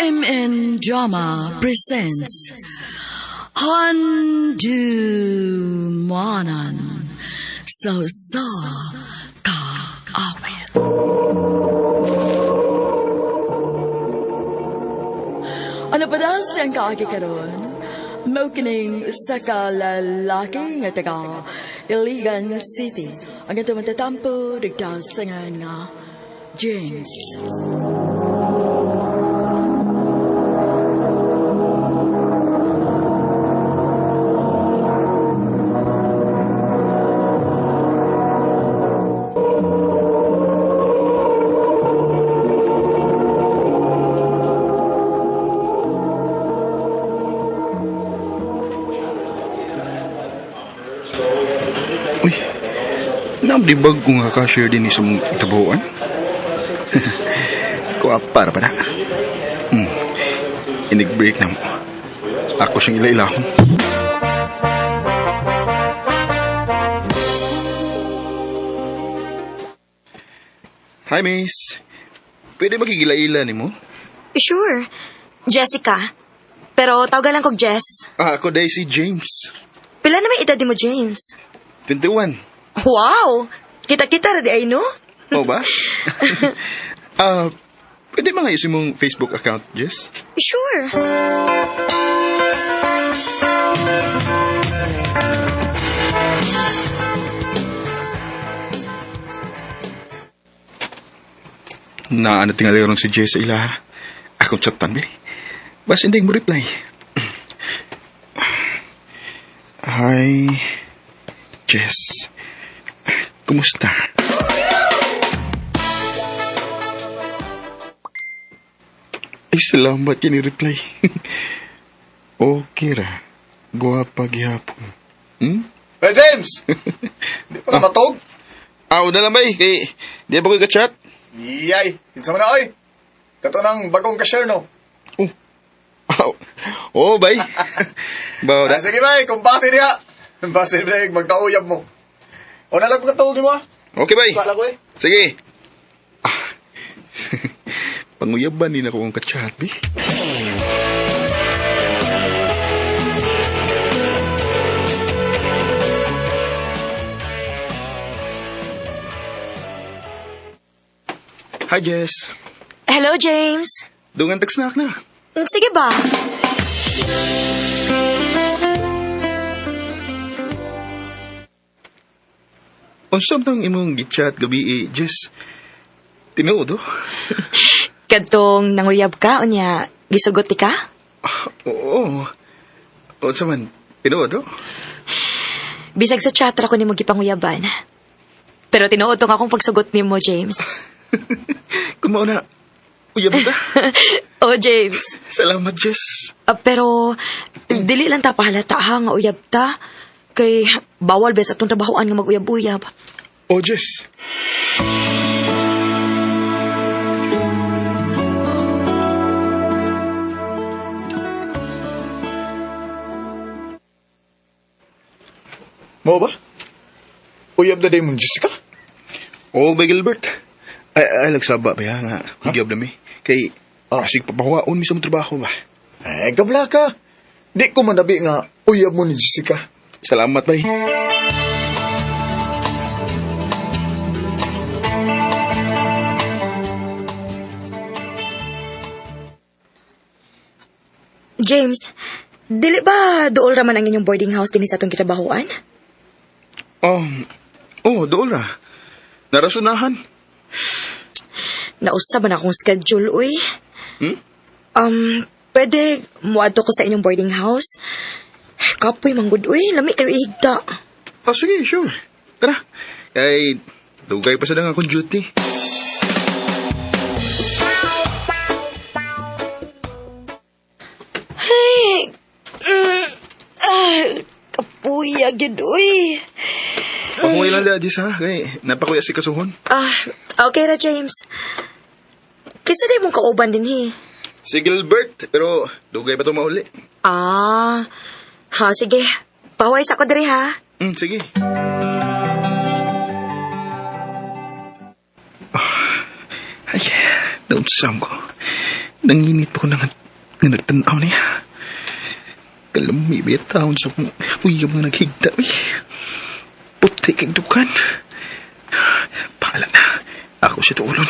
Crime and Drama presents Handumanan sa Usa Ka Awit. Ano pa daw siyang kaagi karon? Mao kining usa ka lalaki nga taga Iligan City. Ang atong matatampo dagdaw sa ngalan nga James. Uy, naamdibag ko nga ka-share din sa mong tabuan. Kuha para pa na. Inig-break na mo. Ako siyang ila-ilahon. Hi, miss. Pwede makigila-ila ni mo? Sure. Jessica. Pero tawagan lang kog Jess. Ah, ako dahil si James. Pila na may edad mo, James? 21. Wow! Kita-kita ra di ay, no? Oo ba? Ah, pwede mga isin mong Facebook account, Jess? Sure. Naano tingali ron si Jess sa ila. Akong chatan, be. Bas hindi mo reply. Hi, Jess. Kumusta? Ay, salamat kini reply. Okay ra. Guwapa gihapon. Hmm? Hey, James! Di pa ka matog? Aw na lang bay. Kay, di ba ko ka-chat? Yay! Kinsa man na, oy! Kato ng bagong cashier, no? Oh. Aw. Oh, bay. Baw Ah, na. sige, bay! Kumbate niya! Basin, bay, magkauyab mo. O nalang pagkatawag mo, ah. Okay, bay. Wala ko, eh. Sige. Ah. Panguyaban ni na ko ang kachat, bi. Hi, Jess. Hello, James. Dungan tagsnack na. Sige ba? Unsa tong imong gichat gabi, eh, Jess? Tinuod, oh. Kadtong nanguyab ka, unya, gisugot ti ka? Ah, oo. Unsa man, tinuod, oh. Bisag sa chat ra ko nimo gipanguyaban. Pero tinuod tong akong pagsugot nimo, James. Kung mao na, uyab ba? Oh, James. Salamat, Jess. Ah, pero dili lang ta pahalata ha nga uyab ta. Kay bawal bes atong trabahoan nga maguyab-uyab. Oh, Jess. Mo ba? Uyab na day mo, Jessica? Oo, ba, Gilbert? Ay, ay, lagsaba ba yan, nga. Ugyab na mi. Kay, Ah. asig papahuwaon mi sa mong trabaho ba? Eh, gabla ka. Di ko manabi nga uyab mo ni Jessica. Salamat, bay. James, dili ba duol ra man ang inyong boarding house dinhi sa atong gitrabahoan? Oh, oh, dool ra. Narasunahan. Nausa ba na akong schedule, uy? Hmm? Pwede muadto ko sa inyong boarding house? Kapoy manggod, uy. Lami kayo ihigta. Oh, sige, sure. Tara. Kay, dugay pa sa dang akong duty. Ay, ah, kapuya, gyud, uy. Pahuway lang da, Jess, ha? Kay, napakuya si kasuhon. Ah, okay ra, James. Kinsa day mong kauban din, hi? Si Gilbert, pero dugay pa ito mauli. Ah, ha, sige. Paway sa ko diri, ha? Sige. Ah, ay, naunsam ko. Nanginit pa ko na nga nagtanaw niya. Kalami ba taon sa akong uyab nga naghigda. Uy. Puti kay dukan. Paalam na. Ako siya tuulon.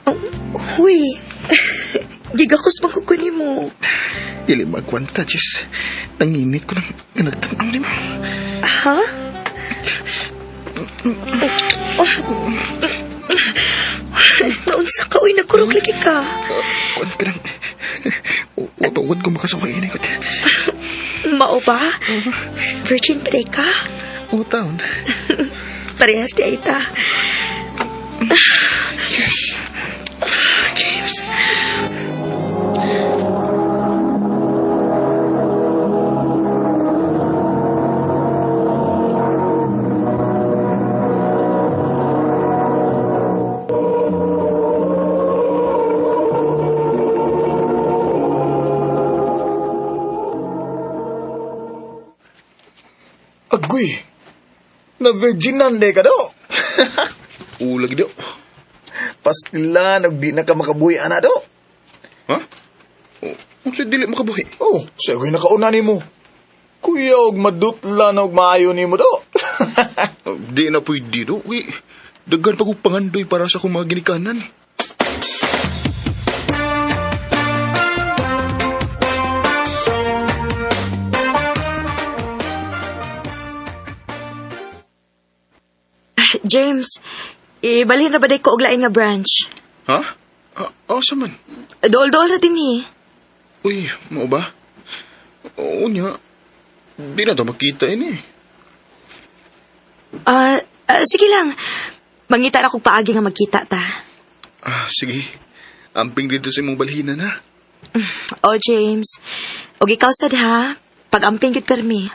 Oh, huy. Gigakos man ko kunin mo. Dili magkwanta, Jess. Nanginit ko nang nga nagtanaw ni mo. Ha? Oh. Naunsa ka, uy, nagkurog lagi ka. Kuan ka nang... Wabawad ko makasaway ini ko. Mao ba? Virgin pa ka? Oo, taon. Parehas di ay ta. James. Agoy! Na virginan de ka do. Ulag daw. Pastila, nagdi na ka makabuhi ana do. Ha? Unsa dili makabuhi? Oh, sa agoy nakauna nimo. Kuya, og madutla na og maayo nimo do. Di na pwede do. Uy, daghan pa kong pangandoy para sa akong mga ginikanan. James, ibalhin na ba day ko og lain nga branch? Ha? Ah, asa man? Dool-dool na din eh. Uy, mao ba? Oo niya. Di na to makita ini. Sige lang. Mangita ra kog paagi nga magkita ta. Ah, sige. Amping dito sa imong balhina na. Oh, James. Og ikaw sad ha. Pag-amping gid permi.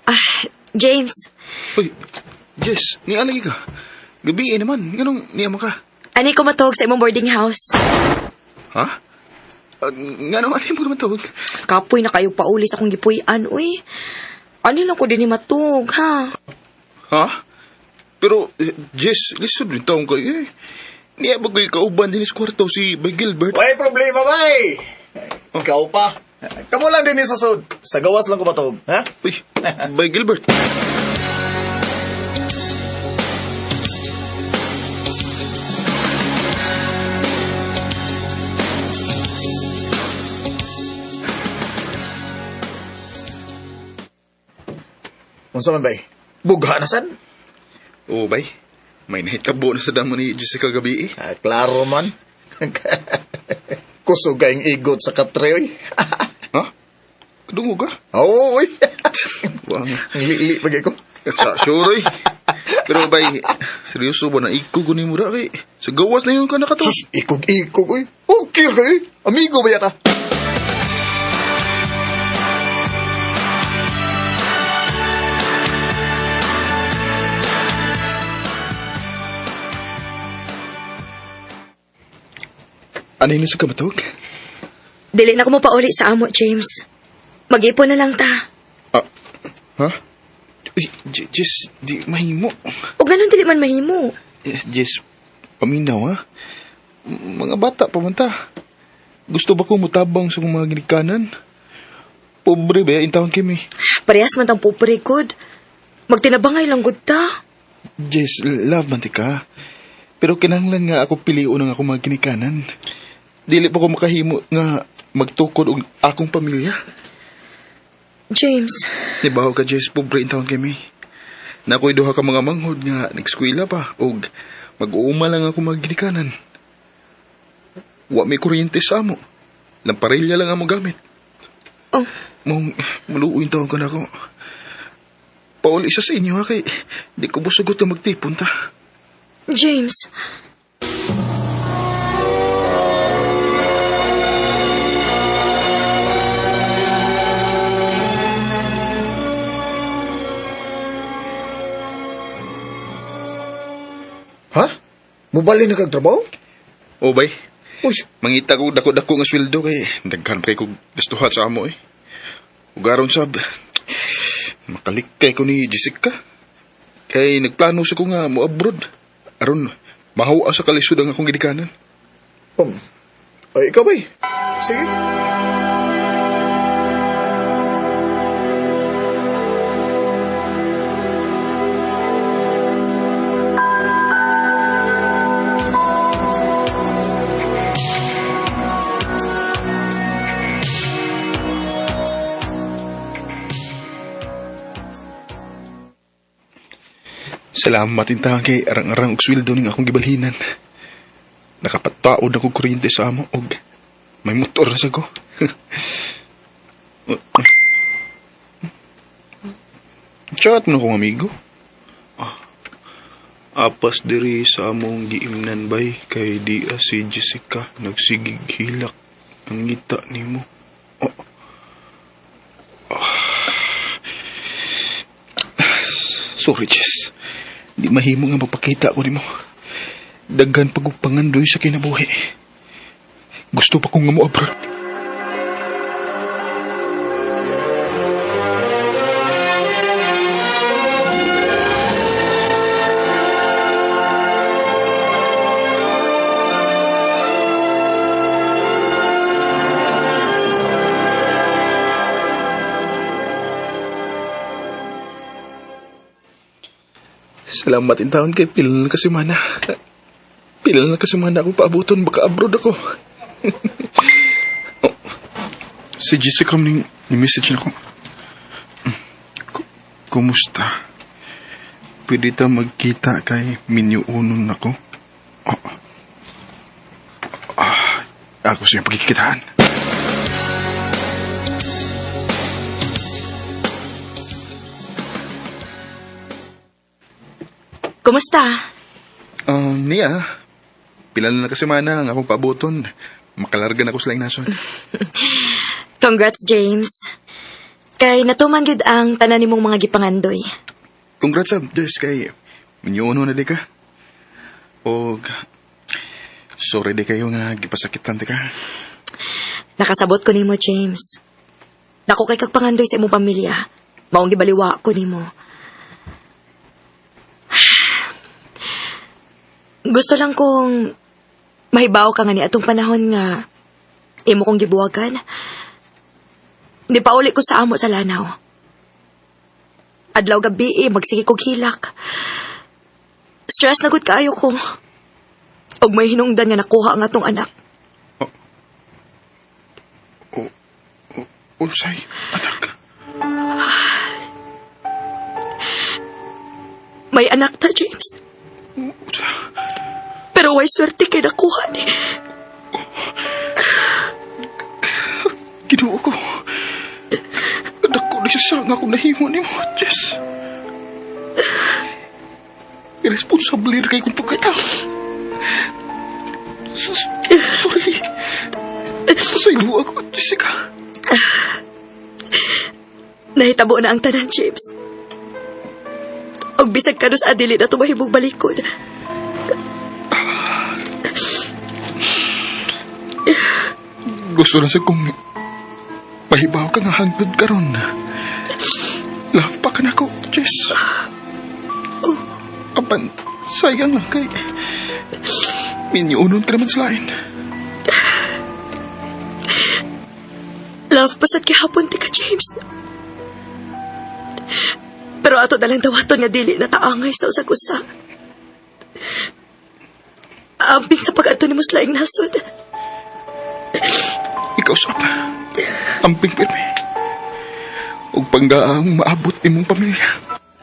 Ah, James. Uy, Jess, ni alagi ka. Gabi eh naman. Nganong niya mo ka? Ani ko matog sa imong boarding house. Ha? Nganong ani mo ka matawag? Kapoy na kayo pauli sa akong gipuy-an, uy. Ani lang ko din ni matug, ha? Ha? Pero, Jess, lisod rin taong kayo eh. Niya ba kayo kauban din sa kwarto si Bay Gilbert? Way problema bay. Ikaw pa. Kamu lang din sa sud. Sa gawas lang ko matog, ha? Uy, Bay Gilbert. Unsa man bay? Bugha na sad? Oo, Bay. May nahitabo na sa damo ni Jessica gabi eh. Ah, klaro man. Kusog kayong igot sa katre, oy. Ha? Kadungog ka? Oo, oy. Wah, nga. Ang liili pag ko. Sa sure eh. Pero bay, seryoso ba na ikog ko ni Mura kay? Sa gawas na yun ka nakato. Sus, ikog-ikog, oy. Okay kay. Amigo ba yata? Ano yun sa kamatog? Dili na ko mo pauli sa amo, James. Mag-ipon na lang ta. Ah, ha? Uy, Jess, di mahimo. O ganun dili man mahimo. Eh, Jess, paminaw ha? Mga bata pa man ta. Gusto ba ko mutabang sa akong mga ginikanan? Pobre ba, intawon kami. Parehas man tang pobre god. Magtinabangay lang gud ta. Jess, love man ti ka. Pero kinahanglan nga ako pilion ang akong mga ginikanan. Dili pa ko makahimo nga magtukod og akong pamilya. James, Nibaho ka, Jess, pobre intawon kami. Nakoy duha ka mga manghod nga nagskwela pa og mag-uuma lang ako mga ginikanan. Wa may kuryente sa amo. Lamparilla lang amo gamit. oh, Mong maluoy taon ka na ako. Pauli isa sa inyo ha kay di ko busugot na magtipon ta. James. Ha? Mubalhin na kag trabaho? O bay, Uy, mangita ko dako-dako nga sweldo kay daghan pa kay kog gastuhan sa amo eh. Ug aron sab makalikay ko ni Jessica. Kay nagplano sa ko nga mo abroad. Aron mahuwa sa kalisod ang akong gidikanan. ay, ikaw bay. Sige. Salamat intahan kay arang-arang og sweldo ning akong gibalhinan. Nakapataod ako kuryente sa amo og may motor na sa ko. Chat mo na kong amigo. Ah, apas diri sa among giimnan bay kay di si Jessica nagsigig hilak ang ngita nimo. Oh. Ah. Sorry, Jess. Di mahimo nga magpakita ko nimo. Daghan pag pangandoy sa kinabuhi. Gusto pa kong nga mo abroad. Salamat in taon kay pila na kasimana. Pila na kasimana ako paabuton baka abroad ako. Oh, si Jessica ning ni message na ko. Kumusta? Pwede ta magkita kay minyuunon nako. Oh. Ah, ako siya pagkikitaan. Kumusta? Niya, pila na kasimana ang akong paabuton. Makalarga na ako sa laing nason. Congrats, James. Kay natuman gid ang tanan nimong mga gipangandoy. Congrats sab, Jess, kay minyuuno na di ka. Og sorry di kayo nga gipasakitan di ka. Nakasabot ko nimo, James. Dako kay kag pangandoy sa imong pamilya. Maong gibaliwa ko nimo. Gusto lang kong mahibaw ka nga ni atong panahon nga imo kong gibuwagan. Di pa uli ko sa amo sa Lanao. Adlaw gabi eh, magsige kog hilak. Stress na gud kaayo ko. Og may hinungdan nga nakuha ang atong anak. Unsay, anak. May anak ta, James. Unsa? Pero way swerte kay nakuha ni. Ginoo ko. Anak ko ni siya nga akong nahimo nimo, Jess. Irresponsable rin kay kong pagkita. Sorry. Pasaylo ako, Jessica. Nahitabo na ang tanan, James. Og bisag kanus adili na tumahimog balikod. Gusto na sa kong mahibaw ka nga hangtod karon. Love pa ka na ko, Jess. Apan, sayang lang kay minyunon ka naman sa lain. Love pasad gihapon ti ka, James. Pero ato dalang dawaton nga dili na taangay sa usag-usa. Amping sa pag-adto nimo sa laing nasod. Ikaw sab. Amping pirmi. Ug panggaang maabot imong pamilya.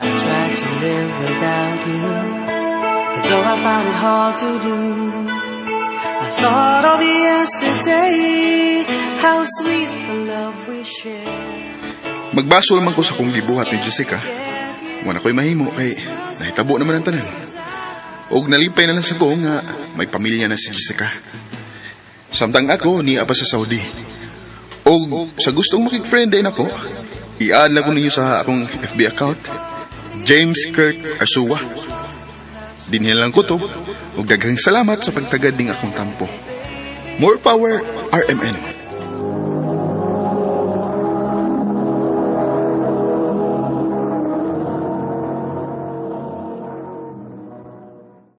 I tried to live without you, though I found it hard to do. I thought of yesterday, how sweet the love we shared. Magbasol man ko sa kong gibuhat ni Jessica. Wala ko'y mahimo kay nahitabo naman ang tanan. Og nalipay na lang sa ko nga may pamilya na si Jessica. Samtang ako niya pa sa Saudi. Og sa gustong makig-friend din ako, i-add lang ko ninyo sa akong FB account, James Kurt Arsua. Dinhi lang ko to, Ug daghang salamat sa pagtagad ning akong tampo. More power, RMN.